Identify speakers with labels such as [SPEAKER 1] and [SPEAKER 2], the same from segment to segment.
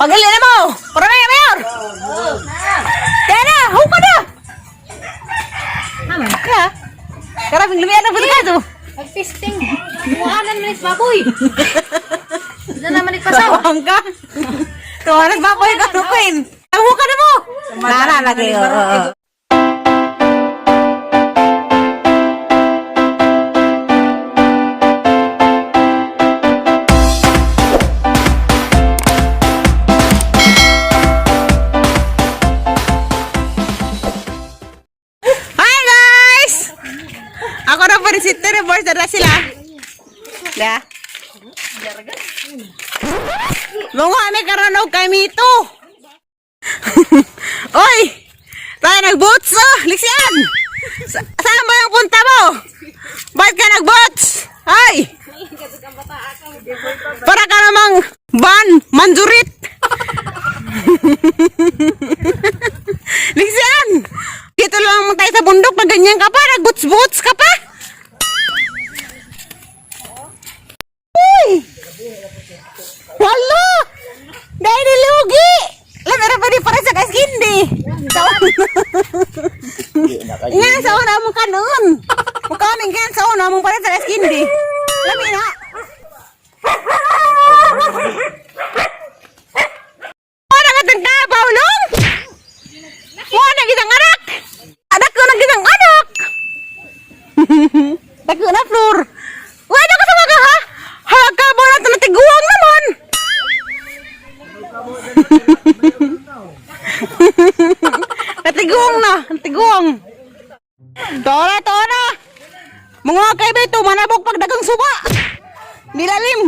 [SPEAKER 1] Pagali na mo! Para may mayor! Kaya na! Hupa na! Kaya? Karabing lumiyan ang buto.
[SPEAKER 2] Pag-fisting. Muanan man is baboy. Na naman ipasawang.
[SPEAKER 1] Sawang ka! Tuwa nagbaboy ka rupin! Ang huka na mo! Nara lagi. Oo. Hi guys! Ako na pa rin si Tere Boys, dara sila. Da. Mga kami karon og kami ito. Oy! Tayo nag-boots oh! Liksian! Saan ba yung punta mo? Ba't ka nag-boots? Ay! Para ka namang ban, manjurit! Liksian! Dito lang tayo sa bundok, pag ganyan ka pa, nag-boots-boots ka pa! Uy! Wala! Dahil nilugi! Lamera pa di para sa kaskindi. Sa Nga sa una mong kanon. Mukha nga sa una mong para sa kaskindi. Lami na. Wala ka tang ka, Paulong? Wala kitang anak! Anak ko na kitang anak! Dako na, Flor. Wala ka sa mga ha? Haka mo na ito natiguang naman! Natiguang na, natiguang. Tora, tora! Mga kay ito, manabok pagdagang suba! Nilalim!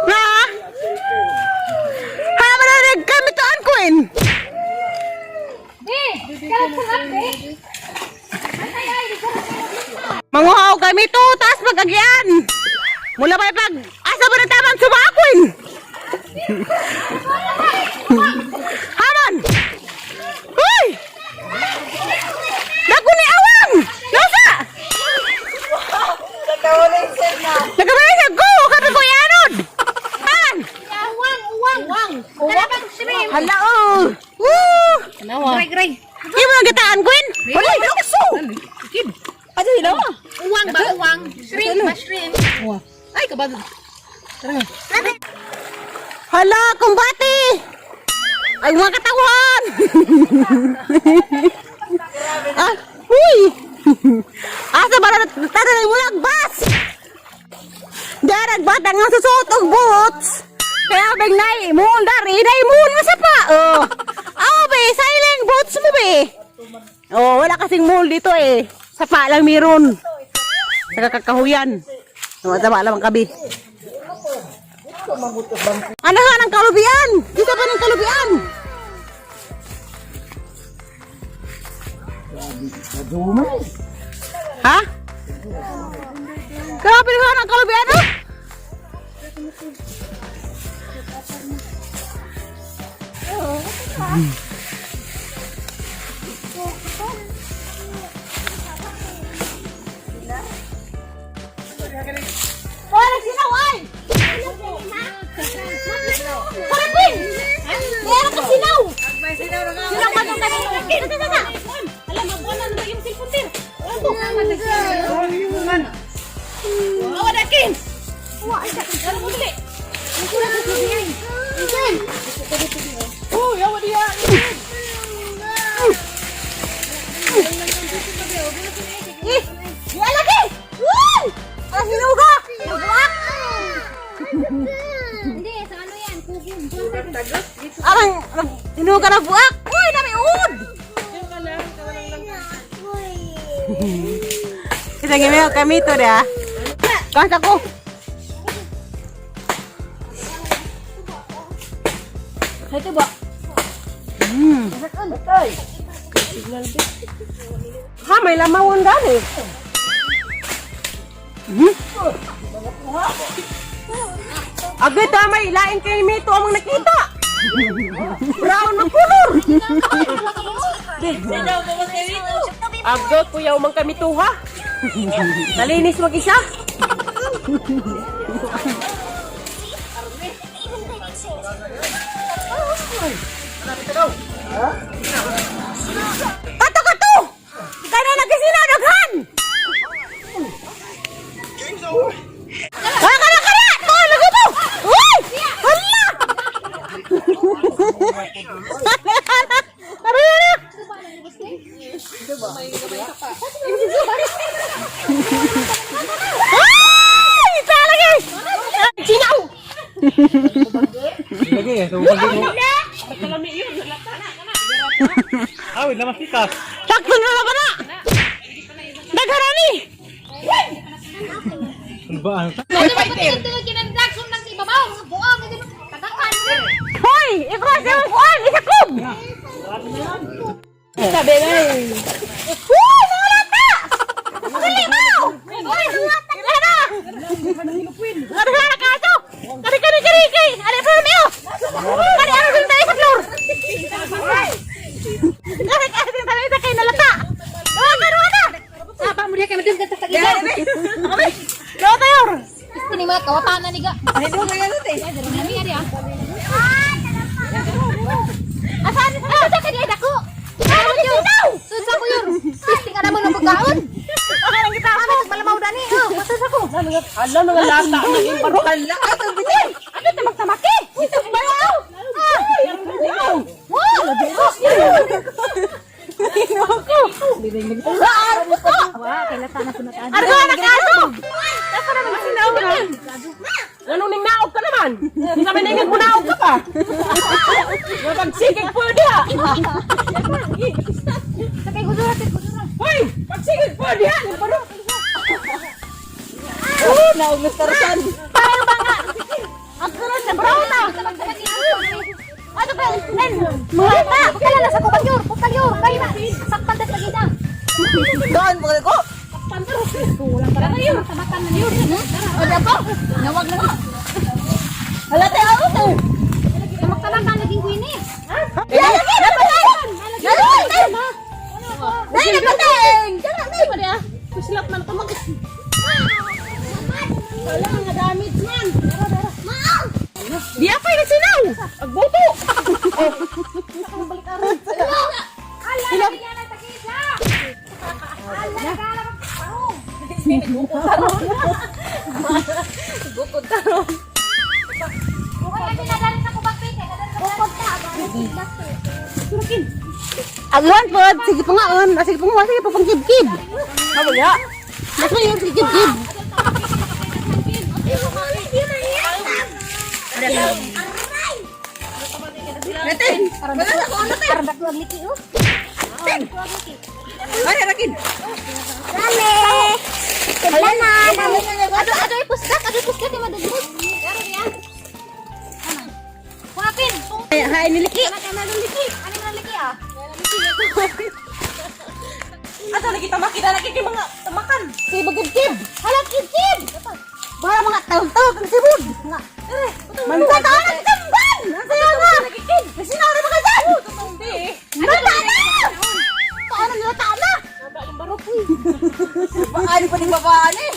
[SPEAKER 1] Na? Ha, mananig kami to Queen! Manguhaw kami to, taas pagagian! Mula pa pag, asa ba na tamang suba, Queen? Haman! Uy! Dako ni Awang! Nasa? Nagkabalay sa go! Kami ko ianod! Han!
[SPEAKER 2] Uwang, uwang. Uwang. Uwang.
[SPEAKER 1] Hala oh! Woo!
[SPEAKER 2] Gray, gray.
[SPEAKER 1] Di mo nagitaan, Gwen? Wala, lukso! Ano sila mo?
[SPEAKER 2] Uwang ba, uwang? Shrimp ba, shrimp?
[SPEAKER 1] Ay, kabado. Hala, kumbati! Ay, mga katawan! Ah, uy! Asa ba na tatanay mo lagbas? Darag bata nga susuot og boots. Kaya bang nai moon dari dai moon masa pa. Oh. Ah, be, silent boots mo be. Oh, wala kasing mall dito eh. Sapa lang meron. Sa kakahuyan. Tama lang ang kabi. Ano nga ng kalubian? Dito pa ng kalubian. Ha? Grabe nga ng kalubian, oh! Wala nagsinaw ay! Para Queen! Meron ka sinaw! Sinaw ka nung kanina.
[SPEAKER 2] Alam, magbuwan na yung cellphone din.
[SPEAKER 1] Awa na, Kin!
[SPEAKER 2] Alam mo, dali.
[SPEAKER 1] Uy, awa diya! Eh! Di lagi! Uy! Ang hinuga! Nagbuak!
[SPEAKER 2] Hindi, sa ano yan? Kubo.
[SPEAKER 1] Arang, hinuga na buak! Uy, nami uod! Kita gimeo kami to dia. Kanta ko.
[SPEAKER 2] Ito ba?
[SPEAKER 1] Ha, may lamawon dali. Hmm? Agad ta may lain kay mito among nakita. Brown na kulor. Agad kuya umang kami tuha. Nalinis mag-isa? Kato, kato! Ikaw na nagisina, daghan! Kaya ka na, kaya! To, lago mo! Uy! Hala! Tara na! Ay! Talaga! Sinaw!
[SPEAKER 3] Lagi eh, so pag mo. Awid naman sikas.
[SPEAKER 1] Sakto na naman na! Dagharani!
[SPEAKER 3] Ano ba? Ano?
[SPEAKER 2] Ano ba ito yung kinandagson ng ibabaw? Buong, tagakan.
[SPEAKER 1] Hoy! Ikaw sa iyong kuwan! Isa kub! Sabi na eh. Uy! Mga lata! Magaling mo! Uy! Kira na! Kari na kaso! Kari kari kari kari! Ano yung floor niyo? Kari ano yung tayo sa floor? Kari kari yung tayo sa kayo nalata! Gawa ka ruwa na!
[SPEAKER 2] Apa mo diya kay madam ka sa gila.
[SPEAKER 1] Gawa tayo!
[SPEAKER 2] Gusto ni mga kawatan ni ga. Ay do kaya te. Nami ari ah.
[SPEAKER 1] Asan?
[SPEAKER 2] Ah, sa kanya dako.
[SPEAKER 1] Ano sinaw?
[SPEAKER 2] Sud sa ko yun. Pisting ka naman ng pagkaon.
[SPEAKER 1] Okay lang kita ako.
[SPEAKER 2] Malamaw dani. Oh, basta sa ko.
[SPEAKER 1] Ala, mga lata. Naging baro. Ala, atong bitin. Ano ta magtamaki? Ito ba yaw? Wow! Argo na kaso! Ako na naman sinaw na. Anong ning naog ka naman? Sabi na yung munaog ka pa. Pagsigig po diha.
[SPEAKER 2] Sa kay gudura kay gudura.
[SPEAKER 1] Hoy, pagsigig po diha.
[SPEAKER 4] Oh, naog na Tarzan.
[SPEAKER 1] Pareho ba nga? Ang karon sa brown na. Ano ba? Men, mga ta.
[SPEAKER 2] Pagkala na sa kubag yor, pukal yor, kay na. Sakpan tas lagi na.
[SPEAKER 4] Doon mo ko.
[SPEAKER 2] Tara yor, tamakan na yor.
[SPEAKER 4] O dako. Nawag na ko. Hala tayo ako to.
[SPEAKER 2] Tamak-tamakan naging queen eh.
[SPEAKER 4] Lagi napatay. Napatay. Dai napatay. Dara dai
[SPEAKER 1] Pwede ah. Kuslap man ito mag... Wala nga damage man. Di apa yung sinaw? Agboto!
[SPEAKER 2] Ala, yan ang takisa. Ala, kala parong.
[SPEAKER 4] Bukod taron.
[SPEAKER 2] Bukod kami nadali sa kubag pite, nadali sa kubag ta.
[SPEAKER 1] Agwan po, sige pa nga on. Sige pa nga, sige pa pang kib-kib.
[SPEAKER 4] Habo ya.
[SPEAKER 1] Mas may yung kib-kib.
[SPEAKER 4] Natin. Wala na ko natin.
[SPEAKER 2] Parang dako ang liki oh.
[SPEAKER 4] Ay, rakin.
[SPEAKER 2] Dale. Wala na. Ado ado ipuskat, ado ipuskat yung madagos. Karon yan. Kuapin.
[SPEAKER 1] Ay, hay niliki.
[SPEAKER 2] Ano ka na liki? Ano na liki ah?
[SPEAKER 1] Asa lagi tamaki na lagi kay mga tamakan. Sige kib-kib. Hala kib-kib. Baka mga tawag-tawag ang sibud. Manta ta na tamban. Ang saya nga. Sinaw na mga dyan. Nalata na. Paano nalata na?
[SPEAKER 4] Paano pa ni babaan eh?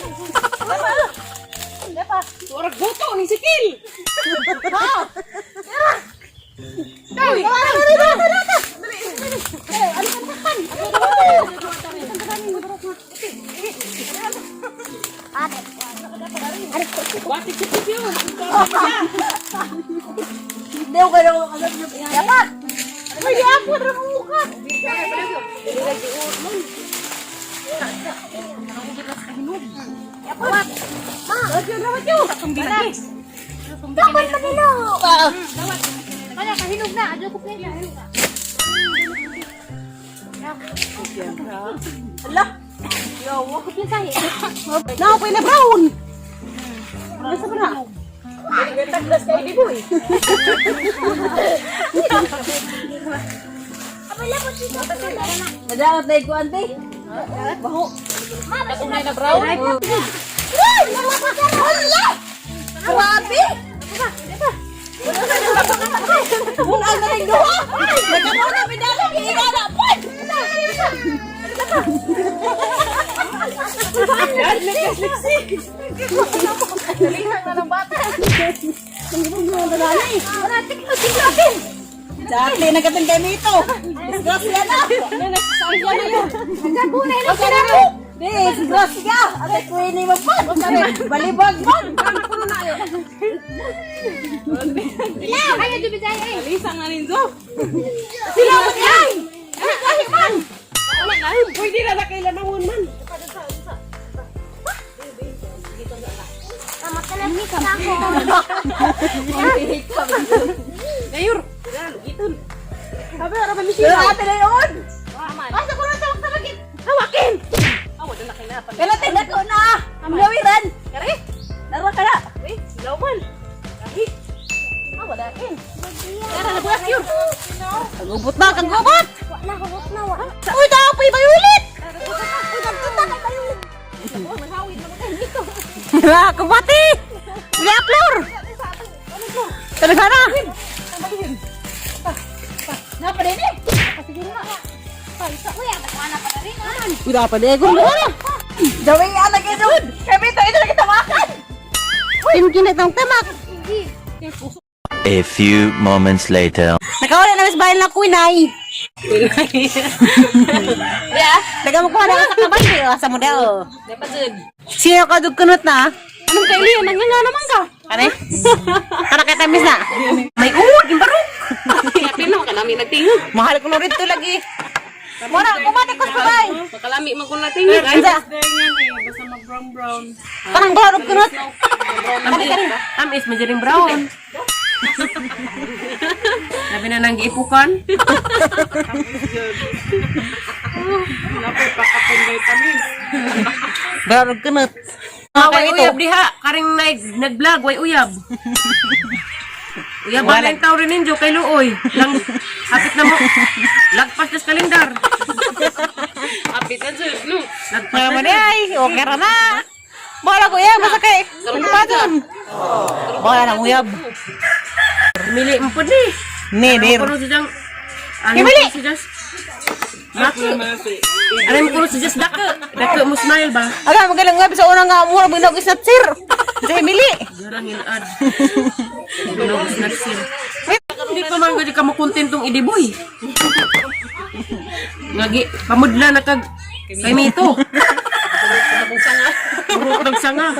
[SPEAKER 1] Turag buto ni sikil. Ha? Tara. Tara, tara, tara.
[SPEAKER 4] Hindi ko kayo alam yung
[SPEAKER 1] Dapat. Ay, di ako na muka.
[SPEAKER 2] Dapat pa nilo. Kaya kahinog na, adyo ko play.
[SPEAKER 4] Ala. Yawa.
[SPEAKER 2] Kupli sahi.
[SPEAKER 1] Now, pwede brown. Nasa ba na?
[SPEAKER 4] Nadaot na ikuan te. Baho.
[SPEAKER 1] Hala!
[SPEAKER 4] Grabe. Wala na rin duha. Nagamo na pinala inana pod. Dati nagatin kami ito. Disgrasya na. Disgrasya. Aray, kuwini mo pa. Balibag man.
[SPEAKER 2] Ay, ito bijay ay.
[SPEAKER 1] Alisa nga ninzo. Sila mo yan! Ay, man! Ay, pwede na na kailangan man. Gayor. Giton. Sabi, ara ba
[SPEAKER 4] Pero ate na yun.
[SPEAKER 1] Asa ko na tawag tawagin. Tawakin. Ah, wala na kinapan.
[SPEAKER 4] Kailan tinako na. Ang gawiran.
[SPEAKER 1] Kare.
[SPEAKER 4] Laro ka na.
[SPEAKER 1] Uy, silaw man. Kahi. Ah, wala kin. Tara na bukas yun. Kagubot na, kagubot.
[SPEAKER 2] Wala, hubot na, wala.
[SPEAKER 1] Uy, tapoy ba ulit?
[SPEAKER 2] Uy, nagtunta kay bayulit.
[SPEAKER 1] Wala, kumati. Wala, Flor. Talaga na.
[SPEAKER 4] Napa din eh.
[SPEAKER 2] Uy, ang na pa rin ah.
[SPEAKER 1] Uy, dapat eh. Kung wala.
[SPEAKER 4] Jawi ala gid. Kami ito ito kita makan.
[SPEAKER 1] Kinkinit ang tamak.
[SPEAKER 5] A few moments later.
[SPEAKER 1] Nakawala na mas bayan na kuinay. Yeah. Daga mo kuha na ka sa kamay. Asa mo daw. Sino ka dugkunot na? Anong kaili? Nanganga naman ka. Kane? Kana kay tamis na. May uod, yung barok.
[SPEAKER 6] Kapin naman ka namin nagtingog.
[SPEAKER 1] Mahal ko rito lagi. Mora, kumati ko sa bay.
[SPEAKER 6] Makalami man ko natingog. Ay,
[SPEAKER 1] Unsa?
[SPEAKER 6] basta mag-brown brown.
[SPEAKER 1] Parang barok kunot. Kani kani.
[SPEAKER 6] Amis, majaring brown. Labi na nang giipukan.
[SPEAKER 1] Barok kunot.
[SPEAKER 6] Ah, way uyab diha. Karing nag-vlog, way uyab. Uyab ba lang tao rin ninyo kay Luoy. Lang, hapit na mo. Lagpas na sa kalendar. Hapit na dyan, no? Lagpas
[SPEAKER 1] Mga man ay, okay ra na. Bala ko iya, basta kay. Ano pa dun? Bala nang uyab.
[SPEAKER 6] Mili mo po ni.
[SPEAKER 1] Ni, dir.
[SPEAKER 6] Ano si Jang? Ano
[SPEAKER 1] Himili!
[SPEAKER 6] si Jas? Dako. Ano mo si Jas dako? Dako mo smile ba?
[SPEAKER 1] Aga, magaling nga, sa unang nga, mura, binog is not sir. Sa Emily.
[SPEAKER 6] Garangin ad. Binog is not sir. Hindi pa man gud ka mo kontentong idiboy. Ngagi pamudla na kag kay mito. Puro kag sanga.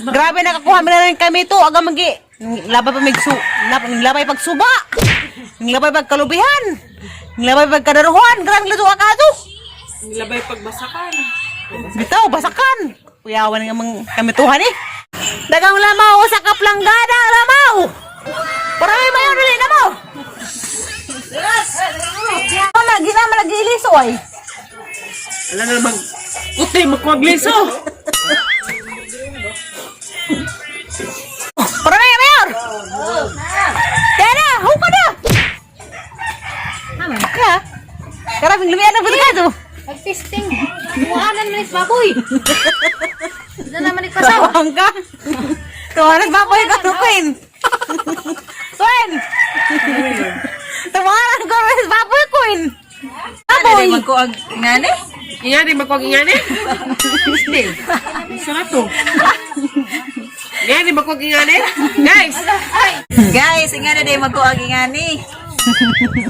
[SPEAKER 1] Grabe, nakakuha mi na rin kami ito. Aga, magi, labay pa migsu, labay pagsuba. Labay pagkalubihan. Labay pagkadaruhan. Grabe, luto ka to.
[SPEAKER 6] Labay pagbasakan.
[SPEAKER 1] Bitaw, basakan. Kuyawan nga mang kamituhan eh. Dagang lamaw sa kaplanggana, lamaw! Para may mayon dali na mo! Wala, gina man nag-iiliso ay.
[SPEAKER 6] Ala na mag Uti magkuagliso.
[SPEAKER 1] Para may mayor! Kaya na, hupa na! Kaya, karabing lumiyan ang butikado.
[SPEAKER 2] Nag-fisting. Muanan man is baboy. Na naman ikasaw.
[SPEAKER 1] Tawang ka. Tawanan ba ko yung Queen? Queen! Tawanan ko rin baboy, Queen! Baboy!
[SPEAKER 4] Magkuag ngani.
[SPEAKER 6] Ingani magkuag ingani. Isa na to. Ingani magkuag ingani. Guys,
[SPEAKER 4] Guys, ingani day magkuag ngani.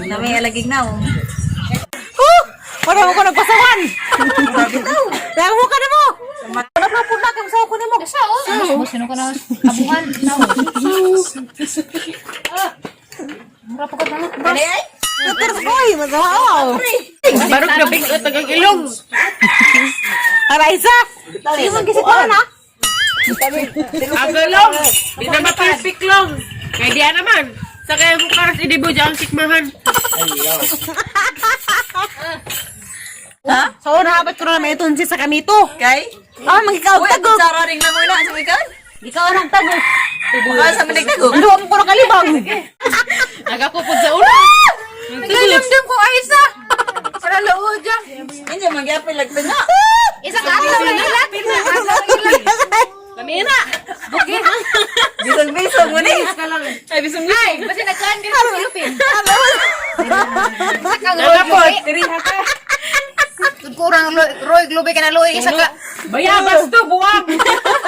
[SPEAKER 4] Nami alagig na oh.
[SPEAKER 1] Oh! Wala mo ko nagpasawan! Dahil ka na mo! Wala na po na, kamusawa ko na mo.
[SPEAKER 2] Sao? Sino ka na abuhan? Sao? Mura pa ka na.
[SPEAKER 4] Kani ay.
[SPEAKER 1] Doktor Koy, magawa.
[SPEAKER 6] barog na big tagang ilong.
[SPEAKER 1] Para isa! Sige mo, gisit mo na.
[SPEAKER 6] Agalong! Di na ma-perfect long. Kaya di naman. Sa kaya kung karas idibo dyan ang sikmahan.
[SPEAKER 4] Ha?
[SPEAKER 1] So, nahabot ko na naman itong si sa kamito.
[SPEAKER 4] Kay?
[SPEAKER 1] Ah, magikaw
[SPEAKER 4] Uy,
[SPEAKER 1] tagog.
[SPEAKER 4] kutsara ring na mo na sa wikan.
[SPEAKER 1] Ikaw ang tagog.
[SPEAKER 4] Baka sa manig tagog.
[SPEAKER 1] Ano ang ko kalibang?
[SPEAKER 6] Nagakupod sa ulo.
[SPEAKER 4] Nagdamdam ko ay isa. Para laod dyan. Hindi magyapil lagpin na.
[SPEAKER 2] Isa ka adlaw lang ilat.
[SPEAKER 6] Lamina!
[SPEAKER 4] Bisog-bisog mo ni.
[SPEAKER 2] Ay, basta nagkaan ka sa Philippines.
[SPEAKER 6] Nagapod!
[SPEAKER 2] Kurang
[SPEAKER 4] Roy Glube ka na luoy isa ka.
[SPEAKER 6] Bayabas to, buwag.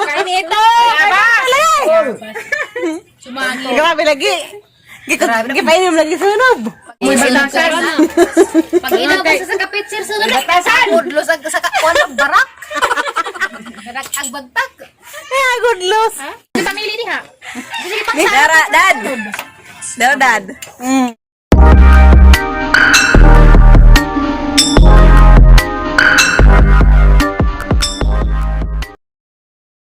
[SPEAKER 4] Kain ito. Bayabas.
[SPEAKER 1] Grabe lagi. Gipainom lagi sunob.
[SPEAKER 6] May batasan.
[SPEAKER 2] Pag inaw ko sa kapit sir sunod.
[SPEAKER 4] Batasan.
[SPEAKER 2] Pudlos ang sa kuan ang barak. Barak ang bagtak.
[SPEAKER 1] Ay, good loss.
[SPEAKER 2] Pamili diha. Sige pang
[SPEAKER 4] Dara, dad. Dara, dad.